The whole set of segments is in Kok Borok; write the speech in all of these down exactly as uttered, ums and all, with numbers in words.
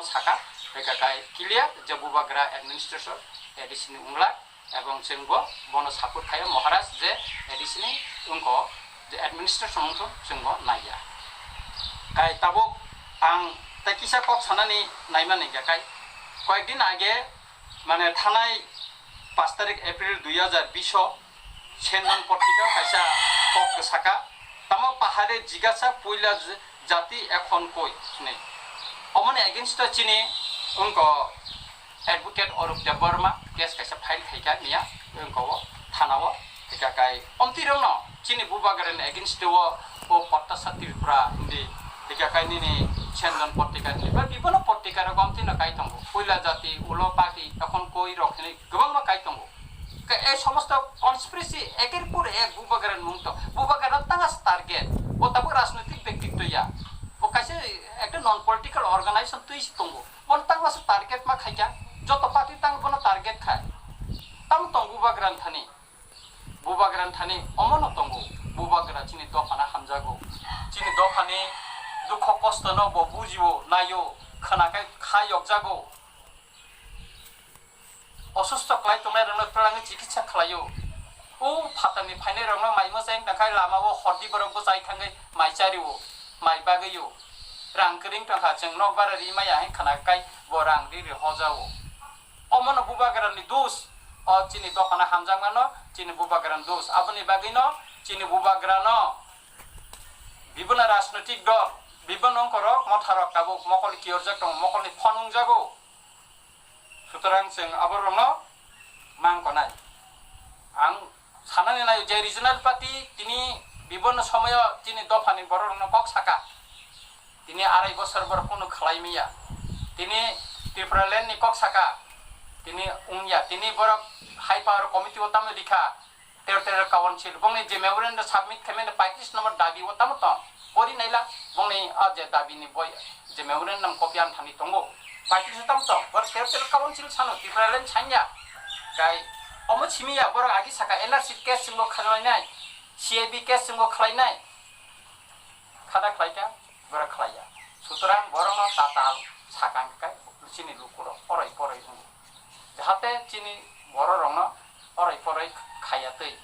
Saka, hwnkha kai clear je Bubagra administration A D C ni wngla, ebong chwng bo bono support khaio Maharaj je A D C ni wngkho, je administration wngkho chwng bo naiya. Kai tabuk ang tei kisa kok sanani naimani hwnkha kai, koyekdin age, mane thanai pash tarik April dui hajar bish o Sendan Patrika kaisa kok kwsaka, tamo pahare jigasa puila j-, jati ekhon koi hinwi. Omoni against o chini wngko advocate Arup Debbarma case kaisa file khaika miya wngko o thana o, hwnkha kai omtwi rokno chini Bubagrani against o, o Pattasa Tripura hindi, hwnkha kai nini Sendan Patrika hindi, ba bibono patrika rok omtwi no kai tongo, puila jati ulo party ekhon koi rok hinwi kwbangma kai tongo. Ka-, ei somosto conspiracy eker pore ek Bubagrani mung tong. Bubagrano tanga se target. Bo tabuk rajnoitik bektitto ya. Bo kaisa ekta non political organization twi se tongo. Bono tangma se target ma khaikha. Joto party tang bono target khai. Tamo tong Bubagrani thani. Bubagrani thani omono tongo. Bubagra chini dophano hamjago. Chini dophani dukho kostono bo bujio, naio, khwnakhai kha yokjago. Osusto kwlai tongnai rokno twlangwi chikitsa khlaio. O phatarni phainai rokno mai mwchai wngtangkhai lama o hordi borok bwchai thangwi mai chario, mai bagwio. Rang kwrwi wngtangkha, chwng nok bara ri maya hai khwnakhai bo rang ri ri hojao. Omono Bubagrani dos, o chini dophano hamjakmano chini Bubagrani dos. Aboni bagwino chini Bubagrano bibino rajnoitik dol, bibino wngkorok motharok tabuk mokol kiyorjak tongo, mokolni phone wngjago. Sutorang chwng aborokno mang konai. Ang sanani naio je regional party tini bibonno somoyo chini dophani bororokno kok saka. Tini arai bosor borok kunu khlai miya. Tini Tripura land ni kok saka. Tini wngya. Tini borok high power committee o tamni rikha. Territorial Council, bongni je memorandum submit khaimani paitris number dabi o tamo tong? Pori naila, bongni a je dabi ni boi, je memorandum copy ang thani tongo. Paitris o tamo tong? Bor Territorial Council sano, Tipraland sanya. Kai, omo simi ya, borok agi saka N R C case chwngbo khlainai, C A B case chwngbo khlainai. Khada khlaikha, borok khlaiya. Sutorang borokno tatal sakang khe chini lukurok orai poroi wngo. Jahate chini bororokno orai poroi khaiya twi.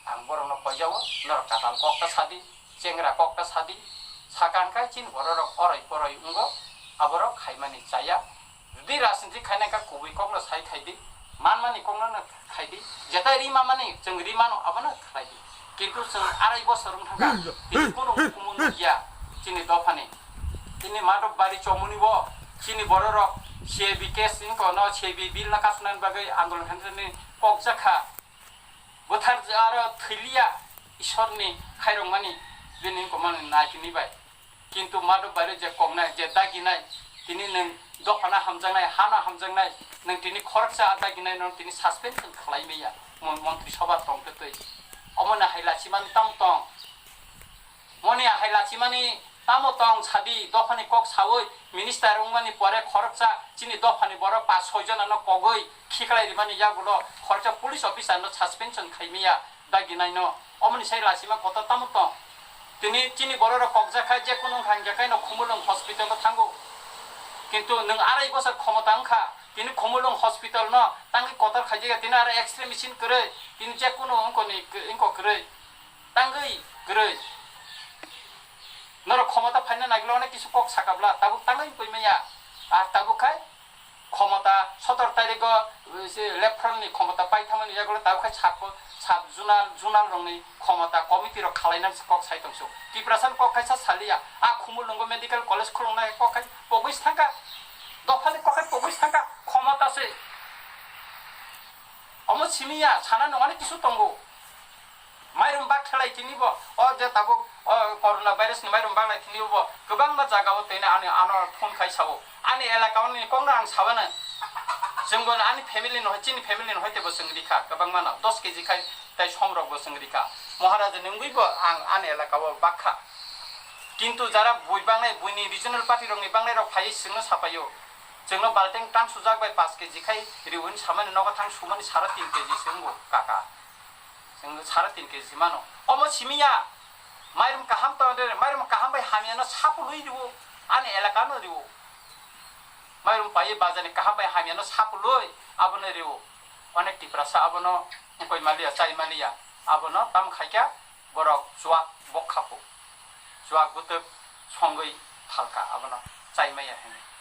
Ang borokno koijao, norok tatal kokta sadi, chengra kokta sadi, sakang khe chini bororok orai poroi wngo, aborok khaimani chaya. Jodi rajniti khainai kha kubui kokno sai khaidi, manmani kokno no khaidi, jetai ri mamani chwng ri mano abono khlaidi. Kintu chwng arai bosor wng thangkha, tini kono hukumu nukya chini dophani. Tini Madhobari chomuni bo chini bororok C A B case ni kono C A B bill no kasunani bagwi andolon khainani kokjakha. Buthar aro thwiliya Ishorni khairokmani bini komani naikini bai. Kintu Madhobari je koknai, je daginai, tini nwng dophano hamjaknai, hano hamjaknai, nwng tini khoroksa a daginai no tini suspension khlai maya, mon-, montri sabha tongtwi twi. Omo no hai lachimani tamo tong? Moni hai lachimani tamo tong sadi, dophani kok sawi minister wngmani pore khoroksa chini dophani borok pas soi jona no kogwi khiklai rimani yagulo khoroksa police officer no suspension khai maya. Daginaino omoni sai lachima kotor tamo tong? Tini chini bororok kokjak khai, je kunu wngkha, hingkhe khaino Khumulwng hospital o thango. Kintu nwng arai bosor khomota wngkha, tini Khumulwng hospital no tangwi kotor khaijak ya, tini aro X-ray machine kwrwi, tini je kunu wngkoni, wngkok kwrwi, tangwi kwrwi. Norok khomota phaina nagila onek kisu kok sakabla, tabuk tangwi wngwi maya. Ar tabuk khai khomota sotor tarikgo, eh, se left front ni khomota paithangmani yagulo tabuk khai sub, sub zonal, zonal rokni khomota committee rok khalainani se kok sai tongso. Tiprasa ni kok khai sa saliya. A Khumulwngo medical college khulungnai kok khai pogwi thangkha. Dophani kok khai pogwi thangkha. Khomota se. Omo simiya, sana nungani kisu tongo. Mairum bak khelai tini bo, o je tabuk, o corona virus ni mairum bak lai tini bo, kwbangma jaga o tini ani ano phone khai sao. Ani elaka o ni kok no ang sabana. Chwng bo ani family no, chini family no hoite bo chwng rikha, kwbangma no dos K G khai tai som rok bo chwng rikha. Maharaja ni wngwi bo ang ani elaka o bakha. Kintu jara bui bangnai, bui ni regional party rok ni bangnai rok phai chwng no sapaio. Chwng no balteng tang sujak bai paanch K G khai riwi samani nogo thang sumani sara tin K G se wngo kaka. Chwng sara tin K G mano. Omo simiya. Mairum kaham to de, mairum kaham bai hamya no sapului riwo. Ani elaka no riwo. Mairum paiwi bajani kaham bai hamyano sapului abono rio. Onek Tiprasa abono wngkoi maliya, chai maliya. Abono tamo khaikha borok chuak bok khapo. Chuak bwtwk songwi phalkha abono chai maya hinwi.